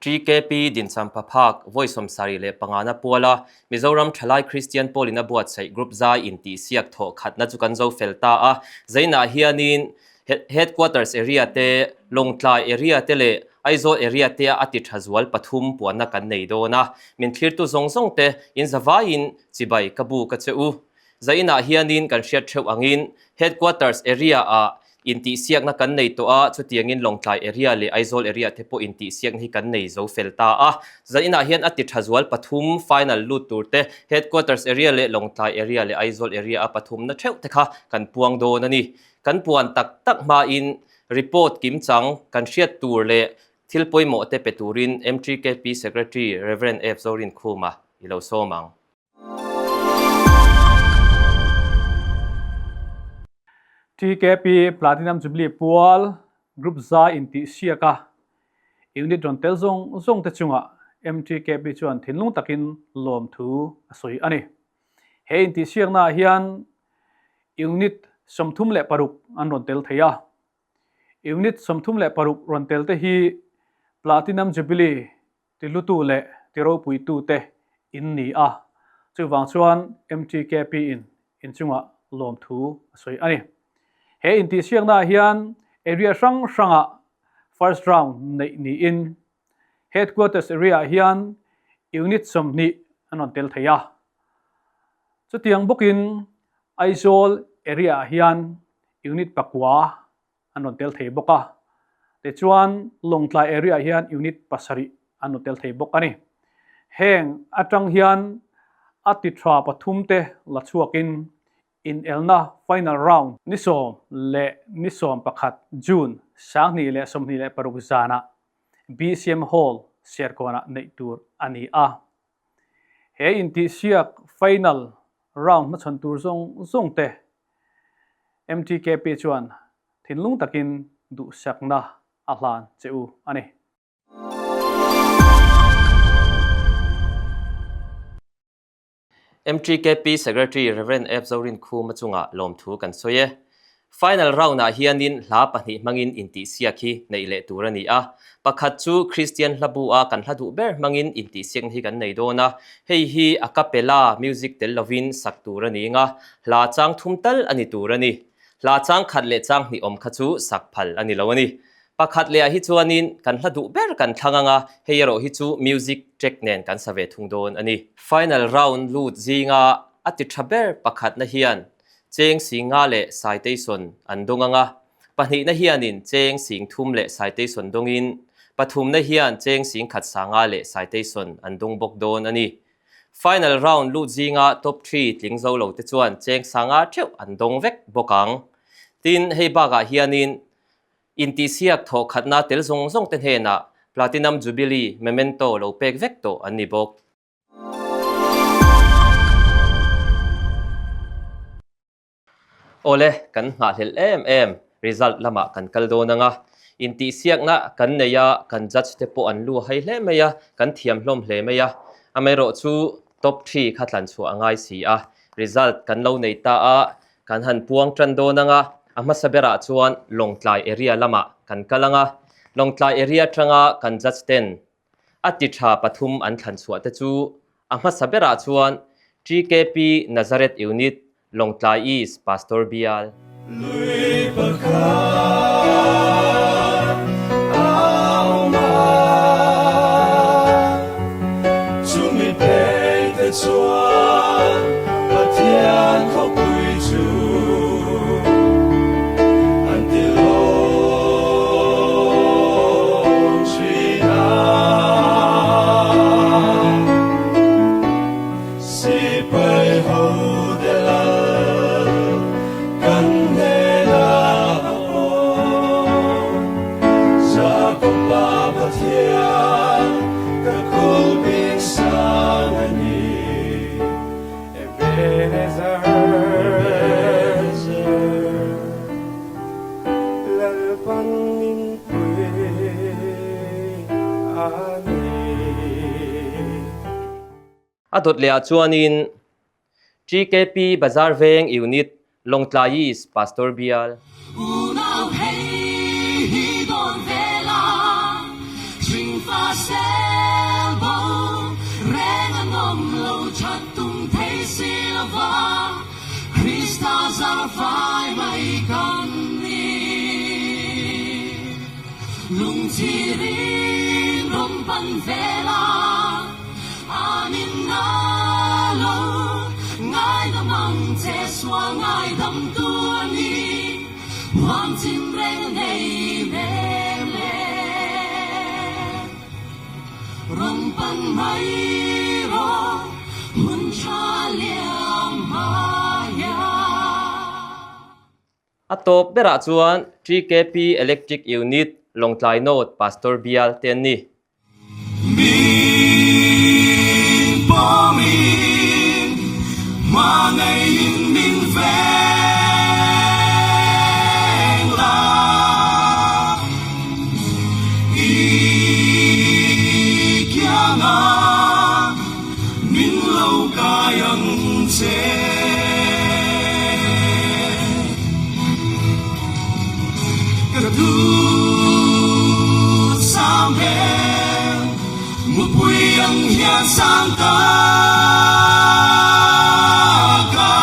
TKP Dinchampha phak vawi 75 na puala Mizoram Thalai Kristian Pawlin a buatsaih Group zai intihsiak thawh khatna chu kan zo fel ta a. Zainah hianin Headquarters area te, Lawngtlai area te leh Aizawl area te a ti tha zual pathum puanna kan nei dawn a. Min thlirtu zawng zawng te in zavaiin chibai ka bu ka che u. Zainah hianin kan hriat theuh angin Headquarters area ah Intihsiakna kan nei tawh a, chutiangin Lawngtlai area leh Aizawl area te pawh intihsiakna hi kan nei zo fel ta a. Zaninah hian a ti tha zual pathum final lut tur te, Headquarters area leh Lawngtlai area leh Aizawl area a pathumna theuh te kha kan puang dawn a ni. Kan puan tak tak hmain report kimchang kan hriat tur leh thil pawimawh te pe turin MTKP Secretary Rev. F. Zorinkhuma i lo sawm ang. TKP Platinum Jubilee pual Group zai intihsiak a, unit rawn tel zawng zawng te chungah MTKP chuan thinlung takin lawmthu a sawi a ni. He intihsiaknaah hian unit 36 an rawn tel thei a. Unit 36 rawn tel te hi Platinum Jubilee Tilutu leh tiropuitute in ni a, chuvang chuan MTKP in inchungah lawmthu a sawi a ni. He intihsiaknaah hian area hrang hrangah first round neih niin Headquarters area ah hian unit 20 an rawn tel thei a. Chutiang bawkin Aizawl area ah hian unit pakua an rawn tel thei bawk a. Tichuan, Lawngtlai area hian unit pasarih an rawn tel thei bawk a ni. Heng atang hian a ti tha pathum te la chhuakin inelna final round ni 10 leh ni 11 June 2026 zanah BCM Hall Serkawnah neih tur a ni a. He intihsiak final round hmachhawn tur zawng zawng te MTKP chuan thinlung takin duhsakna a hlan che u a ni. MTKP Secretary Rev. F. Zorinkhuma chungah lawmthu kan sawi e. Final round-ah hianin hla pahnih hmangin intihsiak hi neih leh tur a ni a. Pakhat chu Kristian hla bu-a kan hla duh ber hmangin intihsiakna hi kan nei dawn a. Hei hi a cappella music tel lovin sak tur a ni nga, hla chang thum tal a ni tur a ni. Hla chang khat leh chang hnih awm kha chu sak phal a ni lo a ni. Pakhat lehah hi chuanin kan hla duh ber kan thlang ang a, hei erawh hi chu music track nen kan sa ve thung dawn a ni. Final round lut zinga a ti tha ber pakhatna hian Cheng Singa leh Saiteison an dawng ang a, pahnihna hianin Cheng Sing thum leh Saiteison dawngin, pathumna hian Cheng Sing khat Sanga leh Saiteison an dawng bawk dawn a ni. Final round lut zinga top three tling zo lo te chuan Cheng Sanga theuh an dawng vek bawk ang. Tin, hei bakah hianin intihsiak thawh khatna tel zawng zawng te hnenah Platinum Jubilee Memento lo pek vek tawh an ni bawk. Awle, kan nghahhlelh em em result lamah kan kal dawn ang a, intihsiakna kan nei a, kan judge te pawh an lu hai hle mai a, kan thiam hlawm hle mai a, amaherawh chu top three kha tlan chhuah a ngai si a, result kan lo nei ta a, kan han puang tan dawn ang a, a hmasa berah chuan Lawngtlai area lamah kan kal ang a, Lawngtlai area atanga kan judge ten A ti tha pathum an thlan chhuah te chu a hmasa berah chuan TKP Nazareth Unit, Lawngtlai East Pastor Bial. Lui pakhat a awm a, chumi phei te chuan Pathian khawpui chu an ti lawm thin a. Sipai ho te lal kan hnenah a awm, Jakoba Pathian ka kulhbik sang a ni. Ebenezer, Ebenezer, Lalpan min pui a ni. A dawt leh ah chuanin TKP Bazar Veng Unit, Lawngtlai East Pastor Bial. Unau hei hi dawn vel a, hringfa Suahsel bo reng an awm lo that tum thei si lova, Krista zar fai mai kan ni. Lungchhirin rawn pan vel a, an in nga lo. Ngaidam ang che sual ngaidam tu a ni, huam chin reng nei nem le. Rawn pan mai rawh hun tha liam hmai a. A tawp berah chuan TKP Electric Unit, Lawngtlai North Pastor Bial te an ni. Min pawmin hmangaih in min veng la, i kianga Min lo kai ang che. Ka duh sang hmel mupui ang hian sang ta ka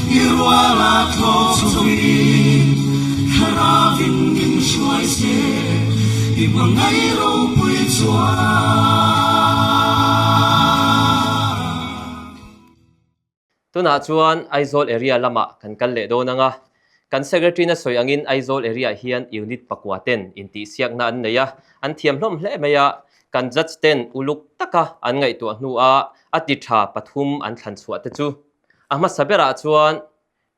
i rual a thlawk chungin thlarau in min hruai se i hmangaih ropui chuan. Tunah chuan Aizawl area lamah kan kal leh dawn ang a, kan Secretary na sawi angin Aizawl area hian unit pakua ten intihsiakna an nei a, an thiam hlawm hle mai a, kan judge ten uluk taka an ngaihtuah hnua a ti tha pathum an thlan chhuah te chu a hmasa berah chuan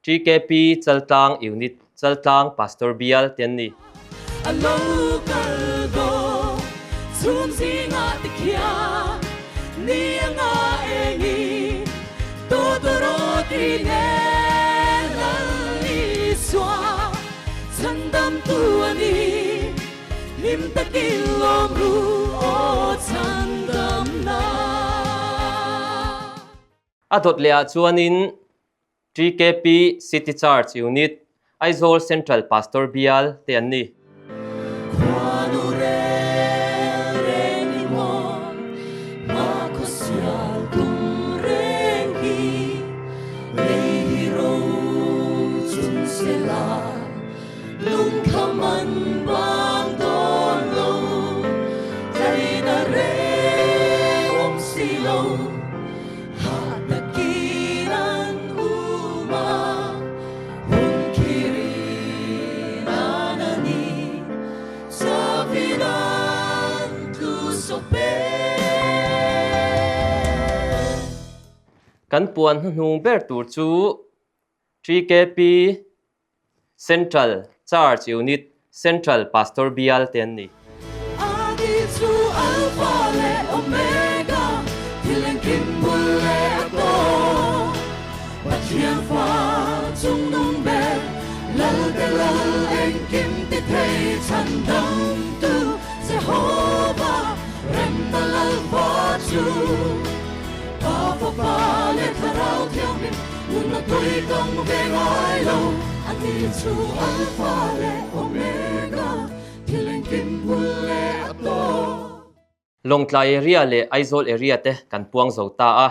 TKP Chaltlang Unit Chaltlang Pastor Bial te an ni. A lo kal dawn chhung zingah te khian ni a nga engi tawtawrawt ri nen Lal Isua chhandamtu a ni hlim takin lawm ru aw chhandamna. A dawt leh ah chuanin TKP City Church Unit, Aizawl Central Pastor Bial te an ni. Khuanu reng reng i maw, hma khawsial tum reng hi, lei hi ro chung sela, lungkham an bang dawn lo, tlaina reng awm si lo. Hah takin an um a, hun khirin an a ni, Chavin an tlu sawp e. Kan puan hnuhnung ber tur chu TKP Central Church Unit Central Pastor Bial te an ni. Ani chu Alpha leh Omega, thil engkim bul leh a tawp. Pathian fa chungnung ber, Lal te Lal engkim ti thei chhandamtu Jehovah, remna Lal fa chu. Pa Fapa leh Thlarau Thianghlim nunna tui kang ve ngai lo, a ni chu Alpha leh Omega, thil engkim bul leh a tawp. Lawngtlai area leh Aizawl area te kan puang zo ta a,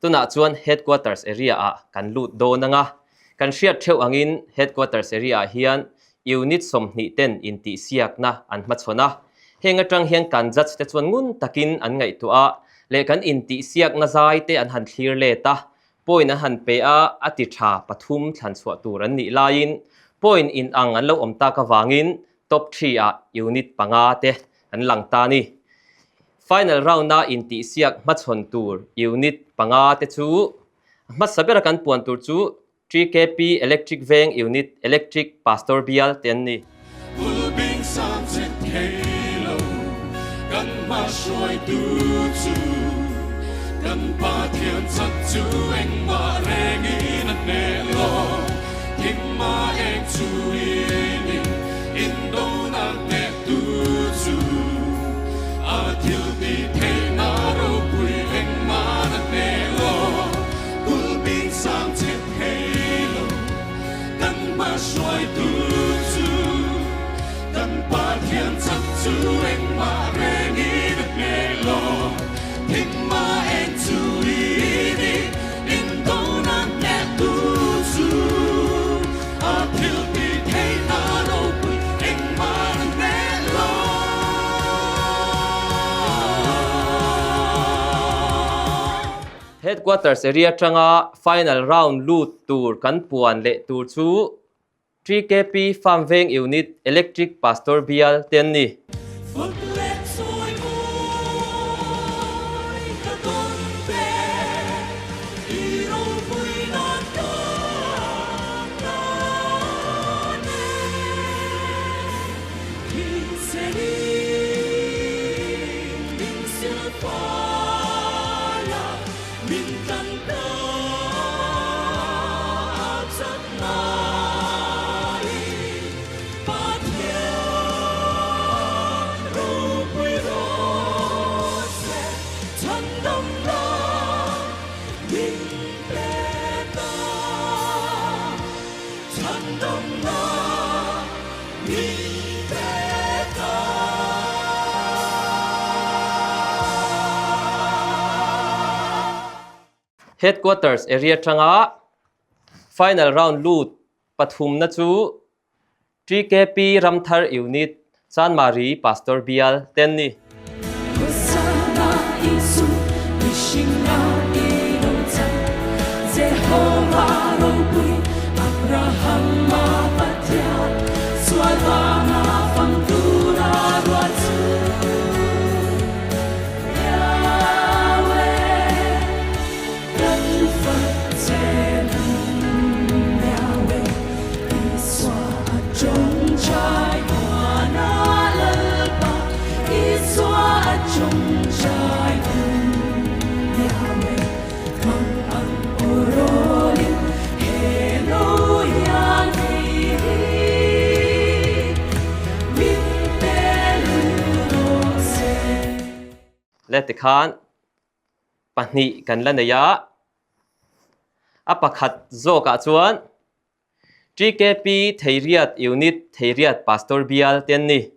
tunah chuan Headquarters area ah kan lut dawn ang a, kan hriat theuh angin Headquarters area ah hian Unit 20 ten intihsiakna an hmachhawn a, heng atang hian kan judge te chuan ngun takin an ngaihtuah a, leh kan intihsiakna zai te an han thlir let a, point an han pe a, a ti tha pathum thlan chhuah tur an nih laiin point inang an lo awm tak avangin top three ah unit panga te an lang ta a ni. Final round a intihsiak hmachhawn tur unit panga te chu hmasa bera kan puan tur chu TKP Electric Veng Unit Electric Pastor Bial te an ni. Kulhbing sang che thei lo, kan hma hruaitu chu, kan Pathian chak chu engmah rengin a hneh lo, thimma eng chungin indona hnehtu chu, a thil ti theihna ropui engmah a hneh lo. Kulhbing sang che thei lo, kan hma hruaitu chu, kan Pathian chak chu engmah rengin. Headquarters area atanga final round lut tur kan puan leh tur chu TKP Farm Veng Unit Electric Pastor Bial te an ni. Fak leh chawi mawi ka dawn te, i ropui nan ka tan e. Headquarters area tanga final round lut pathumna chu TKP Ramthar Unit Chanmari Pastor Bial te an ni. Le tikhan pahnih kan la nei a, a pakhat zawkah chuan TKP Theiriat Unit Theiriat Pastor Bial te an ni.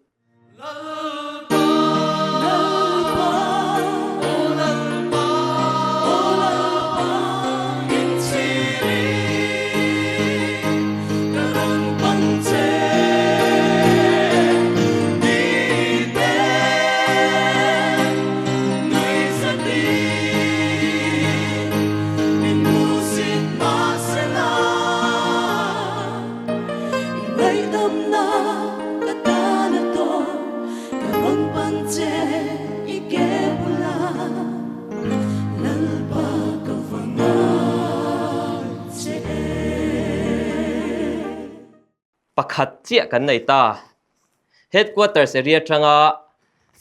Pakhat chiah kan nei ta. Headquarters area atanga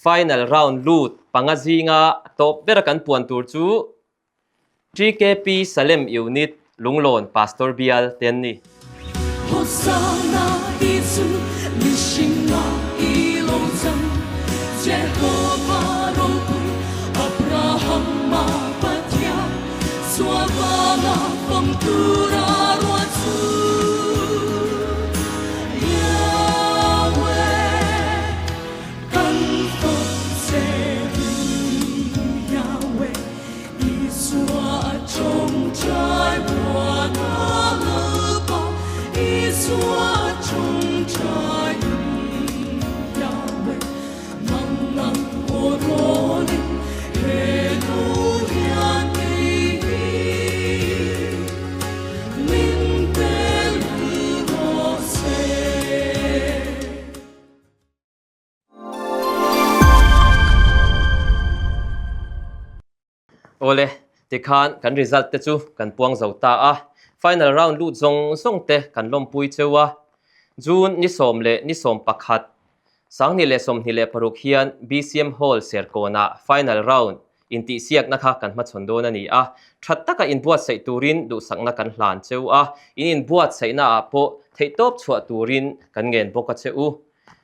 final round lut panga zinga tawp bera kan puan tur chu TKP Salem Unit Lunglawn Pastor Bial te an ni. Hosanna i chu mihringa i lo chang, Jehovah ropui Abrahama Pathian, Suavanga fang tura ruah chu Yahweh kan fawk che Yahweh Isua a tawngtai buan a Lalpa Isua a tawngtai Yahweh Mangang aw rawlin he nu hian kei hi min pe lul rawh se. Awle, tikhan kan result te chu kan puang zo ta a, final round lut zawng zawng te kan lawmpui cheu a. June ni sawm leh ni 11, 2026 hian BCM Hall Serkawnah final round intihsiakna kha kan hmachhawn dawn a ni a. Tha taka inbuatsaih turin duhsakna kan hlan cheu a, in inbuatsaihna ah pawh theihtawp chhuah turin kan ngen bawk a che u.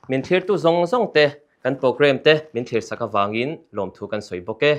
Min thlirtu zawng zawng te kan programme te min thlirsak avangin lawmthu kan sawi bawk e.